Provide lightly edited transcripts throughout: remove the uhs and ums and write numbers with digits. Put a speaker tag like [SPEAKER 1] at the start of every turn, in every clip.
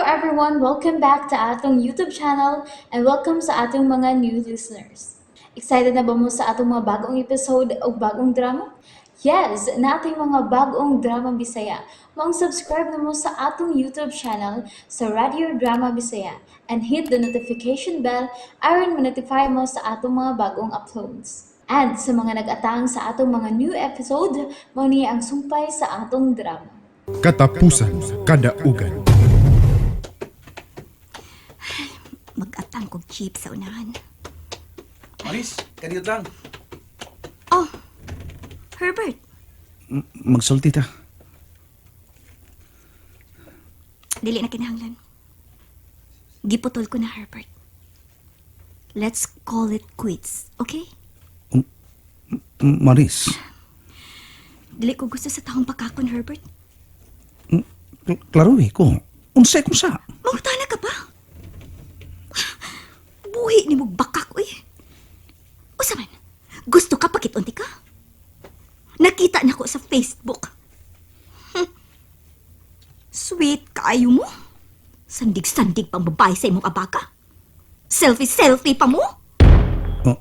[SPEAKER 1] everyone! Welcome back to atong YouTube channel and welcome sa atong mga new listeners. Excited na ba mo sa atong mga bagong episode o bagong drama? Yes, nating mga bagong drama Bisaya. Maong subscribe na mo sa atong YouTube channel sa Radio Drama Bisaya and hit the notification bell aron ma-notify mo sa atong mga bagong uploads. And sa mga nag-atang sa atong mga new episode, mao ni ang sumpay sa atong drama.
[SPEAKER 2] Katapusan Kadaugan.
[SPEAKER 3] Mag-atang kog jeep sa unahan.
[SPEAKER 4] Maris, kaniyot lang.
[SPEAKER 3] Oh, Herbert,
[SPEAKER 4] Magsulti ta.
[SPEAKER 3] dili na kinahanglan. Giputol ko na, Herbert. Let's call it quits, okay?
[SPEAKER 4] Maris,
[SPEAKER 3] Dili ko gusto sa taong pakakon, Herbert.
[SPEAKER 4] Klaro eh ko. Unsay kung sa?
[SPEAKER 3] Mangutana ka pa? Buhi ni mo bakak, uy. Usa man, gusto ka pakitunti ka? Nakita na ko sa Facebook. Sweet kaayo mo. Sandig-sandig pang babae sa imong abaka. Selfie-selfie pa mo.
[SPEAKER 4] Oh,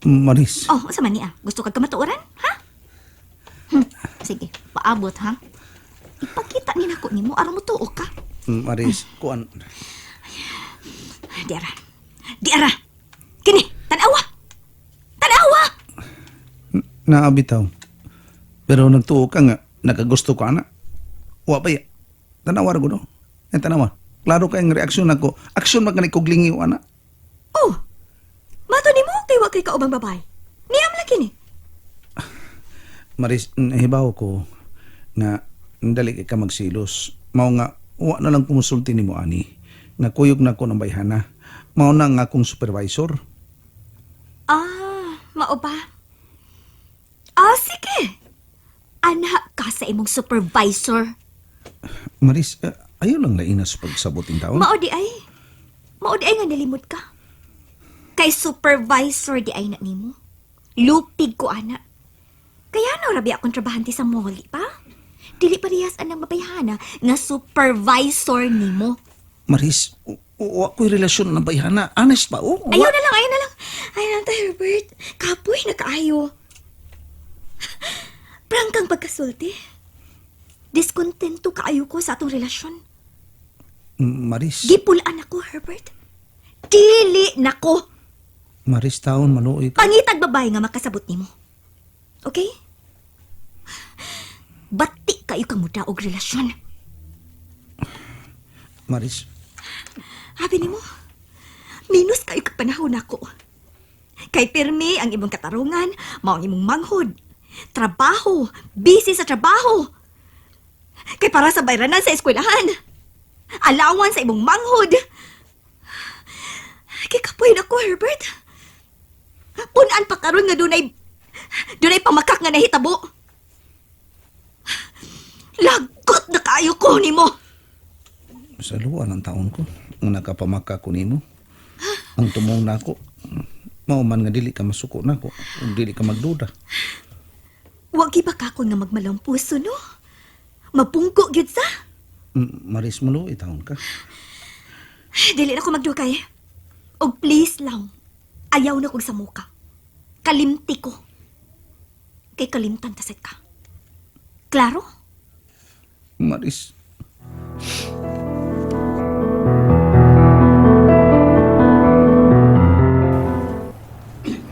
[SPEAKER 4] Maris.
[SPEAKER 3] Oh, usa man niya. Gusto ka kamatuoran, ha? Sige, paabot ha. Ipakita ni nako nimo aron mo tuo ka.
[SPEAKER 4] Maris, kuan.
[SPEAKER 3] Di ara. Di ara. Kini, tanawa. Tanawa.
[SPEAKER 4] Naabitaw. Pero nagtuo ka nga, nakagusto ko ana. Wa pa ya. Tanawa ra gud. Eh tanawa. Klaro kay ang reaksyon nako. Aksyon man kani kog lingiw ana.
[SPEAKER 3] Oh. Mato nimo kay wa kay kaubang babae. Niyam lagi ni.
[SPEAKER 4] Maris, nahibaw ko nga dali kay ka magsilos. Mao nga wa na lang kumusulti nimo ani. Nga kuyog na ko ng bayhana. Mao na nga akong supervisor.
[SPEAKER 3] Ah, mao ba? Ah, sige. Anak ka sa imong supervisor.
[SPEAKER 4] Maris, ayaw lang laina sa pagsabot in taon.
[SPEAKER 3] Mao di ay. Mao di ay nga nalimot ka. Kay supervisor di ay na nimo. Lupig ko ana. Kaya na rabi akong trabahante sa mall, di pa? Dili parehas anang mabayhana nga supervisor nimo.
[SPEAKER 4] Maris, wa ko'y relasyon ng bayhana. Honest ba? Oh,
[SPEAKER 3] Ayaw na lang, ayaw na lang. Ayaw na lang tayo, Herbert. Kapoy, nakaayo. Prangkang pagkasulti. Diskontento kaayo ko sa atong relasyon.
[SPEAKER 4] Maris,
[SPEAKER 3] Gipulaan ako, Herbert. Dili nako.
[SPEAKER 4] Maris taon maluoy ka.
[SPEAKER 3] Pangitag babae nga makasabot nimo. Okay? Bati kayo kang muda og relasyon.
[SPEAKER 4] Maris,
[SPEAKER 3] Habi nimo, minus kayo kag panahon nako. Kay pirmi ang imong katarungan, mao ang imong manghod. Trabaho, busy sa trabaho. Kay para sa bayranan sa eskwelahan. Alawan sa imong manghod. Kay kapoy nako, Herbert. Punan pa karon nga dunay pamakak nga nahitabo. Lagot na kaayo ko nimo.
[SPEAKER 4] Sa luwa ng taon ko, nga nakapamaka ko nimo. Ang tumong nako, mao man nga dili ka masuko nako, ug dili ka magduda.
[SPEAKER 3] Wag iba ka ko nga magmalang puso, no? Mapungko gyud sa.
[SPEAKER 4] Maris, maluoy taon ka.
[SPEAKER 3] Dili na ko magdugay. Og please lang, ayaw na kog sa muka. Kalimti ko. Kay kalimtan taset ka. Klaro?
[SPEAKER 4] Maris,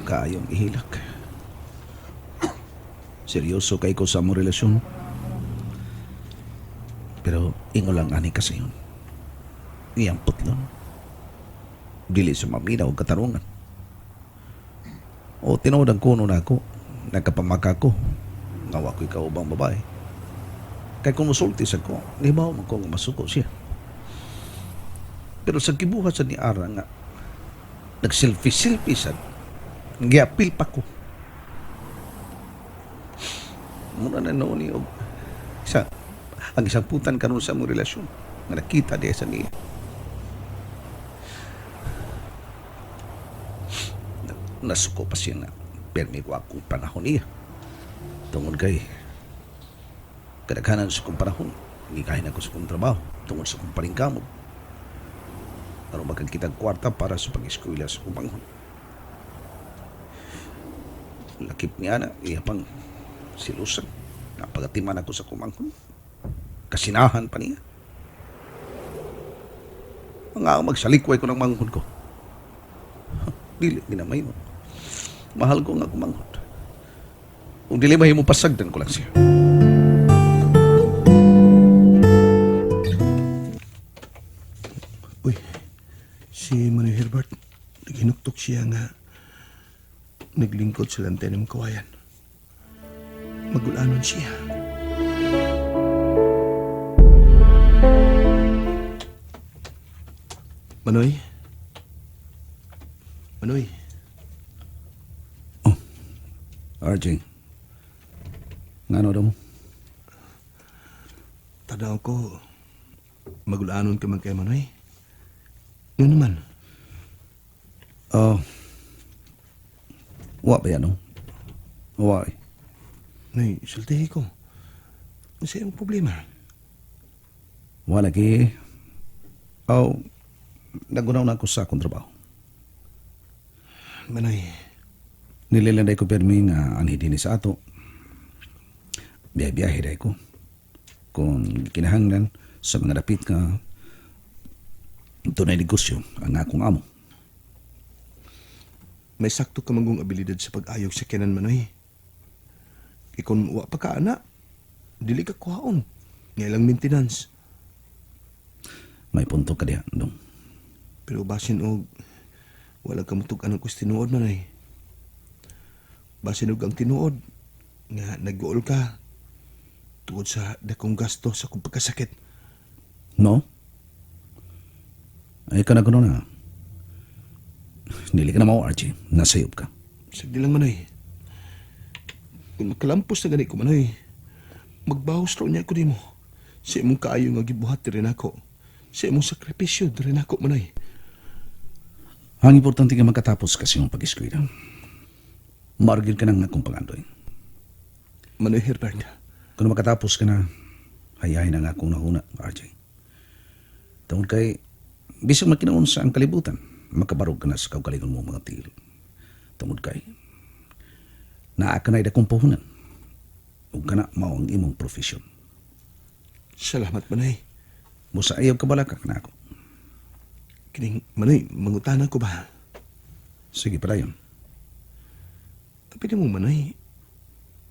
[SPEAKER 4] kaayong ihilak. Seryoso kay ko sa among relasyon. Pero ingo lang ani ka sa iyon. Iyang putlon. Dili sa maminaw og katarungan. O tinuod ang kuno na ako. Nagkapamaka ko. Nga wa ko'y kaubang babae. Kay kung musulti sa ko, nibaw man ko nga masuko siya. Pero sa gibuhat sa ni Ara nga, nag-selfie-selfie sa, giapil pa ko. Muna na noon ni og isa, ang isang putan karon sa among relasyon nga nakita diya sa niya. Nasuko pa siya nga permi ko akong panahon niya. Tungod kay kadaghanan sa kong panahon, gikahin ako sa kong trabaho tungod sa kong paningkamot. Aron makakita kwarta para sa pag-eskwela sa kumanghon. Lakip niya na, iya pang silusan. Napagatiman ako sa kumanghon. Kasinahan pa niya. Mga magsalikway ko ng manghon ko. Dili, ginamay mo. Mahal ko nga kumanghon. Kung dili mahimo pasagdan ko lang siya.
[SPEAKER 5] Uy, si Manoy Herbert, naghinuktok siya nga naglingkod sa lantay ng kawayan. Magulanon siya. Manoy? Manoy,
[SPEAKER 4] RJ, ngano daw mo?
[SPEAKER 5] tanaw ko, magulanon ka man kay Manoy. Nga naman,
[SPEAKER 4] Oh, wa ba yan, no? Wa eh.
[SPEAKER 5] Nay, sultihi ko. Ano sa iyong problema?
[SPEAKER 4] Wa lagi. Oh, nagunaw na ako sa akong trabaho.
[SPEAKER 5] Manoy,
[SPEAKER 4] Nililanday ko permi nga anhi dinhi sa ato. Biyahe-biyahe day ko. Kung kinahanglan sa mga dapit nga tunay negosyo ang akong amo.
[SPEAKER 5] may sakto ka manggong abilidad sa pag-ayog sa kenan Manoy. Ikon wa pa ka ana, dili ka kuhaon. Nga ilang maintenance.
[SPEAKER 4] May punto ka diha, dong.
[SPEAKER 5] Pero basin og wala ka mutug-an og tinuod Manoy. Basin og ang tinuod nga nag-uol ka tungod sa dakong gasto sa kong pagkasakit.
[SPEAKER 4] No? Ay ka na kuno na. Dili ka na mao, RJ. Nasayop ka.
[SPEAKER 5] Sagdi lang Manoy. Kung makalampos na gani ko Manoy, magbawas raw niya ko nimo. Sa imong kaayo nga gibuhat diri nako. Sa imong sakripisyo diri nako Manoy.
[SPEAKER 4] Ang importante nga magkatapos kasi yung pag-eskwela. Maargil ka na nga akong pangandoy.
[SPEAKER 5] Manoy Herbert.
[SPEAKER 4] Kung makatapos ka na, hayahin na nga akong nahuna, RJ. Tungod kay, bisag makinaon sa ang kalibutan, makabarog ka na sa kaugalingon mo mga til. Tungod kay, naa ka na'y dakong puhunan. Ug kana mao ang imong profesyon.
[SPEAKER 5] Salamat Manoy.
[SPEAKER 4] Busa ayaw ka balaka ka na ako.
[SPEAKER 5] Kining Manoy, mangutana ko ba?
[SPEAKER 4] Sige, padayon.
[SPEAKER 5] Tapi mo Manoy,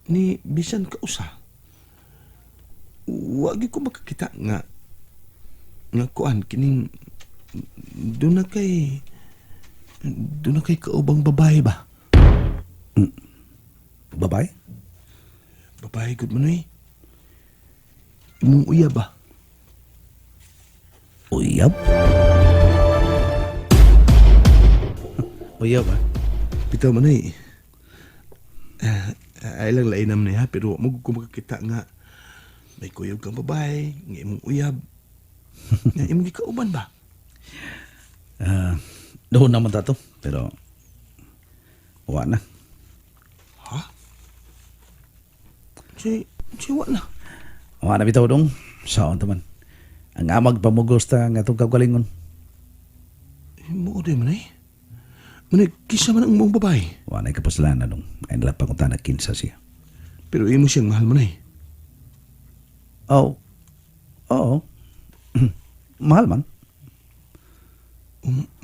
[SPEAKER 5] ni bisan ka usa. Wagi ko makakita nga nga kuan kining doon na kay kaubang babae ba?
[SPEAKER 4] Babae?
[SPEAKER 5] Babae gud Manoy. Imong uya ba?
[SPEAKER 4] Uyab? Uyab ah?
[SPEAKER 5] Bitaw Manoy. Ay lang lainam niya pero mo ko makakita nga may kuyog kang babae, nga imong uyab. Nga imong gikauban ba?
[SPEAKER 4] Ah, doon naman tato, pero wa na.
[SPEAKER 5] Ha? Si, si wa na.
[SPEAKER 4] Wa na bitaw dong. Saon ta man. Ang amag pamugos ta nga itong kagalingon.
[SPEAKER 5] Mo di man eh. Manay, kisa man ang mong babae.
[SPEAKER 4] Wa na kapuslanan dong. Ay nila pangunta na kinsa siya.
[SPEAKER 5] Pero imo siyang mahal manay.
[SPEAKER 4] Oh. Oo. Mahal man.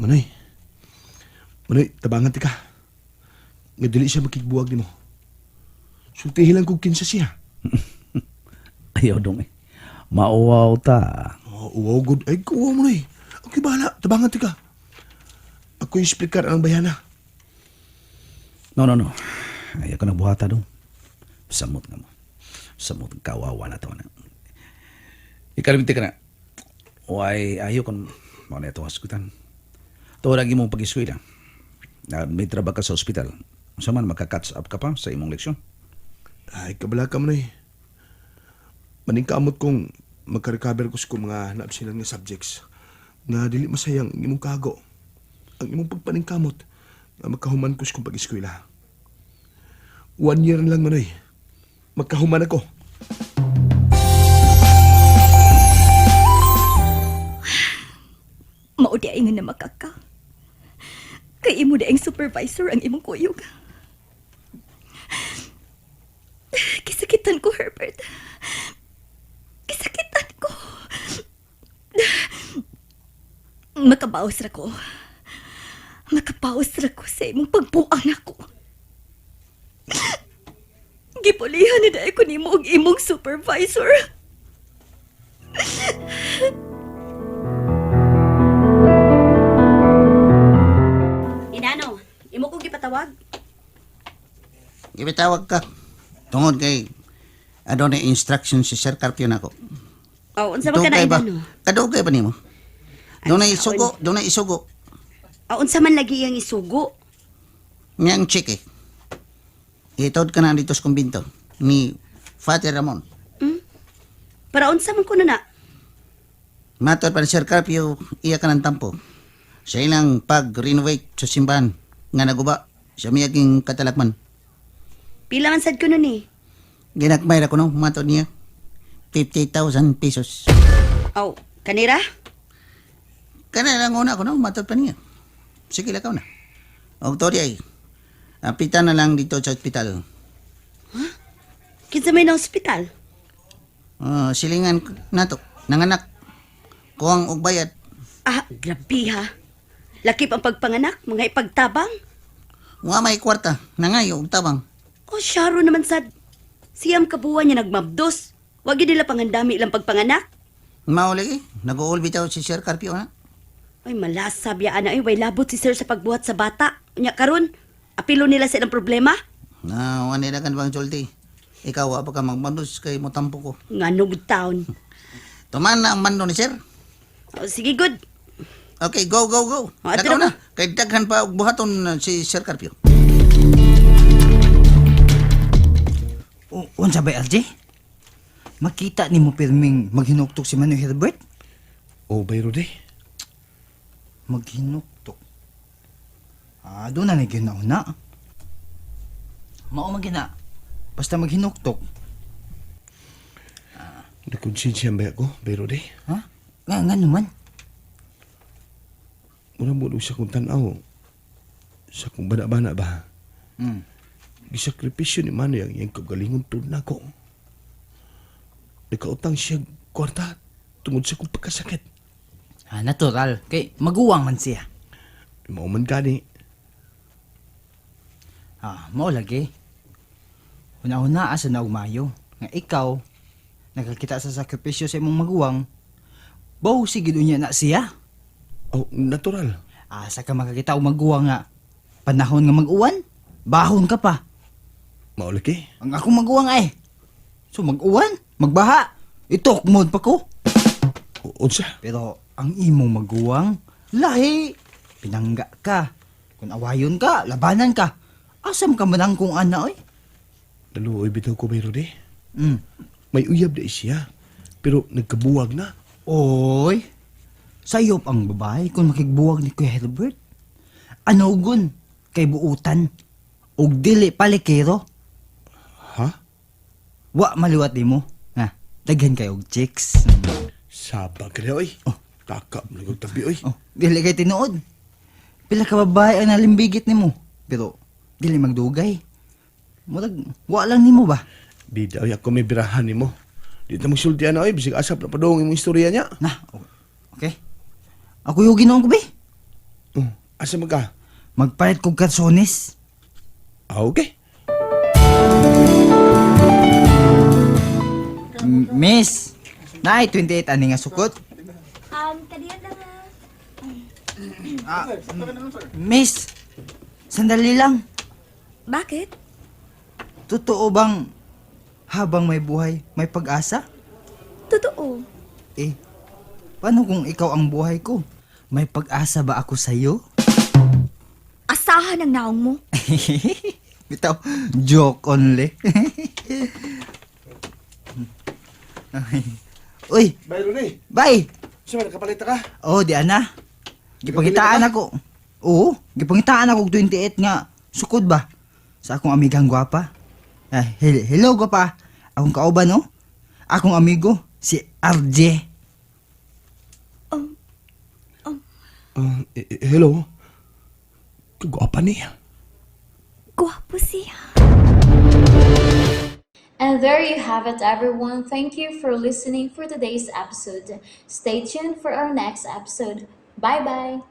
[SPEAKER 5] Manay. Manay, tabangan ti ka. Nga dili siya makigbuwag nimo. Sultihi lang kung kinsa siya.
[SPEAKER 4] Ayaw dong eh. Mauwaw ta.
[SPEAKER 5] Oh, wow, good. Ay, kuha mo na eh. Okay, bahala. Tabangan ti ka. Ako explicar ang bayana.
[SPEAKER 4] No, no, no. Ayaw ko nagbuhata dong. Samot nga mo. Samot kawawa na to na. Ikalimti ka na. Way, ayaw kon mao na itong hasgutan. Ito lagi mong pag-eskwela. Na-admit ra ba ka sa ospital? Unsa man maka-catch up ka pa sa imong leksyon?
[SPEAKER 5] Ay, kabala ka man eh. Maningkamot kong magka-recover ko sa kong mga naabsilan nga subjects. Nga dili masayang ang imong kago. Ang imong pagpaningkamot nga magkahuman ko sa kong pag-eskwela. 1 year na lang manoy. Magkahuman ako.
[SPEAKER 3] Maod di ay nga namakaka. Kay imo di ang supervisor ang imong kuyog. Kisakitan ko, Herbert. Kisakitan ko. Makabaos ra ko. Makabaos ra ko sa imong pagbuang nako. Gipulihan ni dahil ko nimo og imong supervisor.
[SPEAKER 6] Inano, imo ko gipatawag?
[SPEAKER 7] Gibitawag ka. Tungod kay ano na instruction si Sir Carpio nako.
[SPEAKER 6] Oh, unsa man ka na
[SPEAKER 7] Dugay ba?
[SPEAKER 6] inano?
[SPEAKER 7] Kadugay ba nimo? Doon na
[SPEAKER 6] Ay,
[SPEAKER 7] isugo, doon na isugo.
[SPEAKER 6] Oh, unsa man lagi iyang isugo?
[SPEAKER 7] Niyang chike. Itod ka na dito sa kumbinto ni Father Ramon.
[SPEAKER 6] Para unsa man kuno na?
[SPEAKER 7] Matod pa ni Sir Carpio, iya ka ng tampo. Sa ilang pag-renovate sa simbahan nga naguba sa miyaging katalakman.
[SPEAKER 6] Pila man sad kuno ni?
[SPEAKER 7] Ginakmay ra ko no, matod niya. 50,000 pesos.
[SPEAKER 6] Oh, kanira?
[SPEAKER 7] Kana lang una ko no, matod pa niya. Sige lakaw na. Og to di ay. Apitan na lang dito sa ospital.
[SPEAKER 6] Kinsa may na ospital?
[SPEAKER 7] Ah, silingan nato nanganak. Kuang og bayad.
[SPEAKER 6] Ah, grabe ha. Lakip ang pagpanganak, mga ipagtabang.
[SPEAKER 7] Wa may kwarta, nangayo og tabang.
[SPEAKER 6] Oh, syaro naman sad. Siyam kabuwan niya nagmabdos. Wag yun nila pangandami ilang pagpanganak.
[SPEAKER 7] Mao lagi, nag-uul bitaw si Sir Carpio na.
[SPEAKER 6] Ay, malasa biya ana ay way labot si sir sa pagbuhat sa bata. Unya karon, apilo nila sa ilang problema.
[SPEAKER 7] Na wa nila kan bang sulti. Ikaw wa pa ka magmabdos kay motampo ko.
[SPEAKER 6] Nganog town.
[SPEAKER 7] Tuman na ang mando ni Sir.
[SPEAKER 6] Oh, sige, good.
[SPEAKER 7] Okay, go go go.
[SPEAKER 6] Oh, adto
[SPEAKER 7] Lakaw
[SPEAKER 6] na
[SPEAKER 7] na. Kay daghan pa og buhaton si Sir Carpio.
[SPEAKER 8] Unsa ba, RJ? Makita ni mo pirming maghinuktok si Manoy Herbert?
[SPEAKER 5] Oh, bay Rudy.
[SPEAKER 8] Maghinuktok. Ah, doon na naginauna. Mao man gina. Basta maghinuktok.
[SPEAKER 5] Nakonsensya ba ako, bay Rudy?
[SPEAKER 8] Ha? Nga, nga naman.
[SPEAKER 5] Mura mo sa kong tanaw. Sa kong bana-bana ba? Gisakripisyo ni Manoy ang iyang kagalingon tulad nako. Nakautang siya kwarta tungod sa kong pagkasakit.
[SPEAKER 8] Ah, natural. Kay maguwang man siya.
[SPEAKER 5] Mao man gani.
[SPEAKER 8] Ah, mao lagi. Una-una asa na og mayo nga ikaw nakakita sa sakripisyo sa imong maguwang. Baw sige unya na siya.
[SPEAKER 5] Oh, natural.
[SPEAKER 8] Asa ka makakita og maguwang nga panahon nga mag-uwan, bahon ka pa.
[SPEAKER 5] Mao lagi.
[SPEAKER 8] Ang akong maguwang ay. So mag-uwan, magbaha, itok mod pa ko.
[SPEAKER 5] Unsa?
[SPEAKER 8] Pero ang imong maguwang, lahi, pinangga ka. Kung awayon ka, labanan ka. Asam ka man ang kung ana oy?
[SPEAKER 5] Naluoy bitaw ko bay Rudy. May uyab na siya. Pero nagkabuwag na.
[SPEAKER 8] Oy, sayop ang babae kung makigbuwag ni Kuya Herbert. Ano gun? Kay buutan. Og dili palikero.
[SPEAKER 5] Ha?
[SPEAKER 8] Wa maliwat nimo. Nga, daghan kay og chicks.
[SPEAKER 5] Sabag ka na, oy. Oh. Taka, tabi, oy.
[SPEAKER 8] Oh, dili kay tinuod. Pila ka babae ang nalimbigit nimo. Pero dili magdugay. Murag wa lang nimo ba?
[SPEAKER 5] Bida, oy, ako may birahan nimo. Di ta magsultian na, oy. Bisig asap na padung imong istorya niya.
[SPEAKER 8] Na, okay. Ako yung ginoon ko be.
[SPEAKER 5] Oh, asa man ka?
[SPEAKER 8] Magpalit kog kalsones.
[SPEAKER 5] Ah, okay.
[SPEAKER 8] Miss, naay 28 ani nga sukot.
[SPEAKER 3] Kadiyan lang
[SPEAKER 8] Ah, miss, sandali lang.
[SPEAKER 3] Bakit?
[SPEAKER 8] Totoo bang habang may buhay, may pag-asa?
[SPEAKER 3] Totoo.
[SPEAKER 8] Eh, paano kung ikaw ang buhay ko? May pag-asa ba ako sa'yo?
[SPEAKER 3] Asahan ang naong mo.
[SPEAKER 8] Bitaw, joke only. Uy,
[SPEAKER 5] Bye, Rudy.
[SPEAKER 8] bye!
[SPEAKER 5] Sa man, nakapalit ka?
[SPEAKER 8] Oh, di ana. Gipangitaan ako. Oo, gipangitaan ako og 28 nga. Sukod ba? Sa akong amigang gwapa. Ah, hello gwapa. Akong kauban no? Akong amigo si RJ.
[SPEAKER 3] Um, um.
[SPEAKER 5] Ah, hello? Kagwapa niya.
[SPEAKER 3] Gwapo siya.
[SPEAKER 1] And there you have it, everyone. Thank you for listening for today's episode. Stay tuned for our next episode. Bye bye.